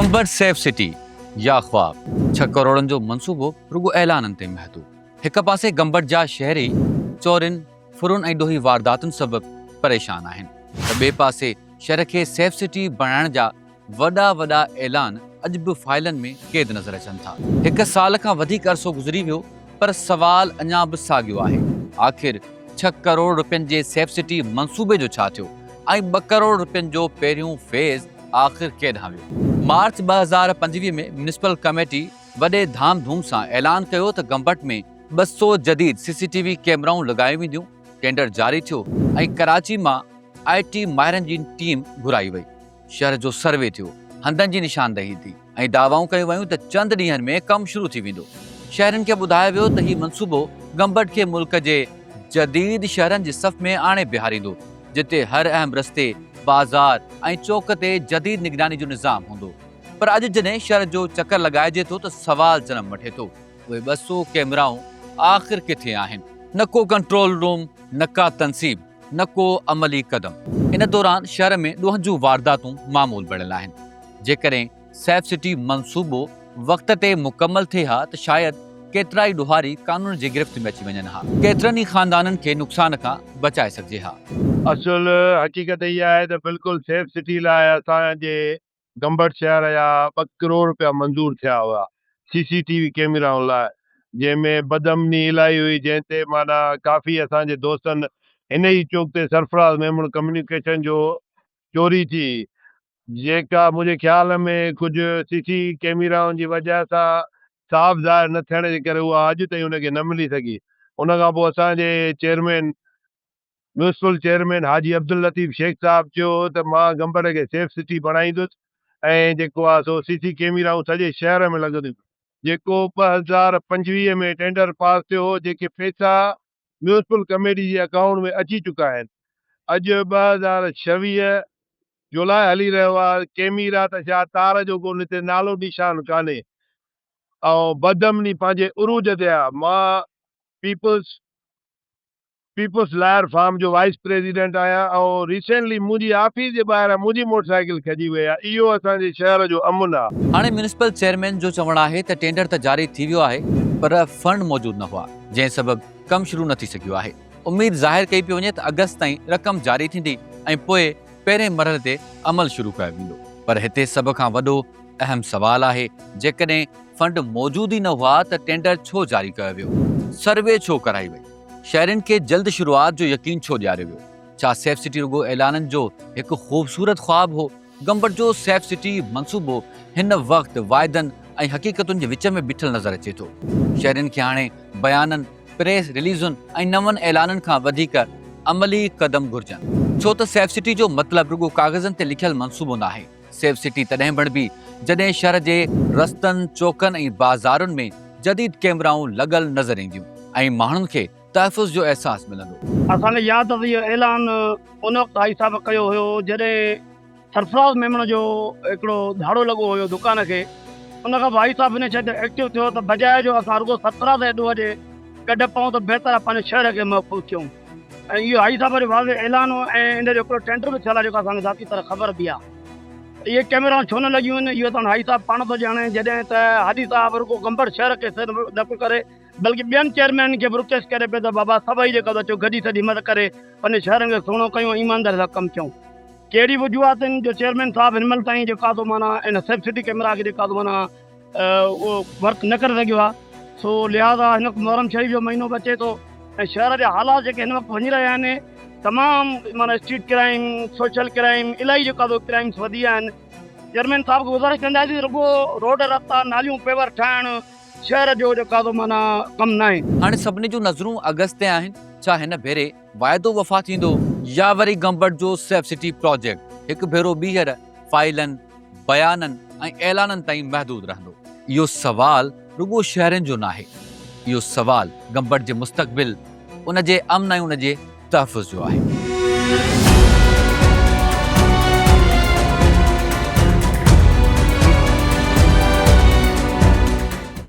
Gambat safe city يا خواب، ڇهه ڪروڙن جو منصوبو رڳو اعلانن تائين محدود. هڪ پاسي گمبٽ جا شهري چورين، ڦرن ۽ ڏوهي وارداتن سبب پريشان آهن ته ٻئي پاسي شهر کي سيف سٽي بڻائڻ جا وڏا وڏا اعلان اڄ به فائلن ۾ قيد نظر اچن ٿا. هڪ سال کان وڌيڪ عرصو گذري ويو پر سوال اڃا به ساڳيو آهي، آخر ڇهه ڪروڙ رپين جي سيف سٽي منصوبي جو ڇا ٿيو ۽ ٻه ڪروڙ رپين جو پهريون فيز آخر ڪيڏانهن ويو؟ مارچ 2025 ۾ ميونسپل ڪميٽي وڏي ڌام ڌوم سان اعلان ڪيو ته گمبٽ ۾ 200 جديد سي سي ٽي وي ڪيمرائون لڳايون وينديون، ٽينڊر جاري ٿيو ۽ ڪراچي مان آء ٽي ماهرن جي ٽيم گهرائي وئي. شهر جو سروي ٿيو، هنڌن جي نشاندهي ٿي ۽ دعوائون ڪيون ويون ته چند ڏينهن ۾ ڪم شروع ٿي ويندو. شهرين کي ٻڌايو ويو ته هي منصوبو گمبٽ کي ملڪ جي جديد شهرن جي صف ۾ آڻي بيهاريندو، جتي هر اهم رستي، بازار ۽ چوڪ تي جديد نگراني جو نظام هوندو. پر اڄ جڏهن شهر جو چڪر لڳائجي ٿو ته سوال جنم وٺي ٿو، اهي 200 ڪيمرائون آخر ڪٿي آهن؟ نه ڪو ڪنٽرول روم، نه ڪا تنصيب، نه ڪو عملي قدم. ان دوران شهر ۾ ڏوهن جون وارداتون معمول بڻيل آهن. جيڪڏهن سيف سٽي منصوبو وقت تي مڪمل ٿئي ها ته شايد ڪيترائي ڏوهاري قانون جي گرفت ۾ اچي وڃن ها. ڪيترن ئي خاندانن کي نقصان کان بچائي سگهجي ها. اصل حقيقت اها آهي ته بلڪل سيف سٽي لاء اسان جي گمبٽ شهر جا ٻه ڪروڙ رپيا منظور ٿيا هئا سي سي ٽي وي ڪيميرائن لاء جنهن ۾ بدامني الائي هئي جنهن تي معنيٰ ڪافي اسان جي دوستن هن ئي چوڪ تي سرفراز ميمڻ ڪميونيڪيشن جو چوري ٿي جيڪا منهنجي خيال ۾ ڪجهه سي سي ڪيميرائن جي وجه سان صاف ظاهر نه ٿيڻ جي ڪري اها اڄ تائين ان کي نه ملي سگهي ان کان پوء اسان جي چيئرمين ميونسپل چيئرمين حاجي عبداللطيف شيخ صاحب چيو هو ته مان گمبٽ کي سيف سٽي بڻائيندس ۽ جيڪو آهي سو سي سي ڪيميرائون سڄي شهر ۾ لڳنديون جيڪو 2025 ۾ ٽينڊر پاس ٿيو هو جيڪي پئسا ميونسپل ڪميٽي جي اڪائونٽ ۾ اچي چڪا آهن اڄ 2026 جولاء هلي رهيو آهي ڪيميرا ته ڇا تار جو ڪو نتي نالو نشان ڪانهي ۽ بدامني پنهنجي عروج تي آهي مان پيپلز پيپلز لائر فارم جو وائيس پريزيڊنٽ آهيان ۽ ريسينٽلي منهنجي آفيس جي ٻاهران منهنجي موٽر سائيڪل کڄي وئي آهي اهو اسان جي شهر جو امن آهي. هاڻي ميونسپل چيئرمين جو چوڻ آهي ته ٽينڊر ته جاري ٿي ويو آهي پر فنڊ موجود نه هئا جنهن سبب ڪم شروع نه ٿي سگهيو آهي اميد ظاهر ڪئي پئي وڃي ته آگسٽ تائين رقم جاري ٿيندي ۽ پوء پهرين مرحلي تي عمل شروع ڪيو ويندو پر هتي سڀ کان وڏو اهم سوال آهي جيڪڏهن فنڊ موجود ئي نه هئا ته ٽينڊر ڇو جاري ڪيو ويو سروي ڇو ڪرائي وئي. شهرين کي جلد شروعات جو يقين ڇو ڏياريو ويو؟ ڇا سيف سٽي رڳو اعلانن جو هڪ خوبصورت خواب هو؟ گمبٽ جو سيف سٽي منصوبو هن وقت واعدن ۽ حقيقتن جي وچ ۾ بيٺل نظر اچي ٿو. شهرين کي هاڻي بيانن، پريس رليزن ۽ نون اعلانن کان وڌيڪ عملي قدم گهرجن. ڇو ته سيف سٽي جو مطلب رڳو ڪاغذن تي لکيل منصوبو ناهي. سيف سٽي تڏهن بڻبي جڏهن شھر جي رستن، چوڪن ۽ بازارن ۾ جديد ڪيمرائون لڳل نظر اينديون ۽ ماڻهن کي تحفظ جو احساس ملندو. اسان کي ياد اٿس اهو اعلان ان وقت حاجي صاحب ڪيو هيو جڏهن سرفراز ميمڻ جو هڪڙو ڌاڙو لڳو هيو دڪان کي ان کان پوء حاجي صاحب ان شيء تي ايڪٽو ٿيو ته بجاء جو اسان رڳو سرفراز جي ڏوهه جي ڪڍ پئون ته بهتر آهي پنهنجي شهر کي محفوظ ڪيون. ۽ اهو حاجي صاحب جو واضح اعلان هو ۽ ان جو هڪڙو ٽينڊر به ٿيل آهي جيڪو اسان کي ذاتي طرح خبر به آهي ته اهي ڪئميرائون ڇو نه لڳيون آهن اهو ته هاڻي حاجي صاحب پاڻ ٿو ڄاڻي جڏهن ته حاجي صاحب رڳو قمبر شهر کي صرف نه پيو ڪري بلڪه ٻين چيئرمينن کي به رڪويسٽ ڪري پيو ته بابا سڀئي جيڪو اچو گڏي سڏي همت ڪري پنهنجي شهرن کي سهڻو ڪيون ۽ ايمانداري سان ڪم ڪيون ڪهڙي وجوهات آهن جو چيئرمين صاحب هن مهل تائين جيڪو آهي سو معنيٰ ان سيف سٽي ڪئميرا کي جيڪو آهي سو معنيٰ اهو ورڪ نه ڪري سگهيو آهي سو لهٰذا هن وقت محرم شريف جو مهينو به اچي ٿو ۽ شهر جا حالات جيڪي هن وقت وڃي رهيا آهن تمام معنيٰ اسٽريٽ ڪرائيم سوشل ڪرائيم الائي جيڪو آهي ڪرائيمس وڌي ويا آهن چيئرمين صاحب کي گذارش ڪنداسين رڳو روڊ رستا ناليون پيور ٺاهڻ شهر جو جيڪو آهي معنيٰ ڪم ناهي. هاڻي سڀني جون نظرون اگست تي آهن، ڇا هن ڀيري واعدو وفا ٿيندو يا وري گمبٽ جو سيف سٽي پراجيڪٽ هڪ ڀيرو ٻيهر فائلن، بيانن ۽ اعلانن تائين محدود رهندو؟ اهو سوال رڳو شهرين جو ناهي، اهو سوال گمبٽ جي مستقبل، ان جي امن ۽ ان جي تحفظ جو آهي.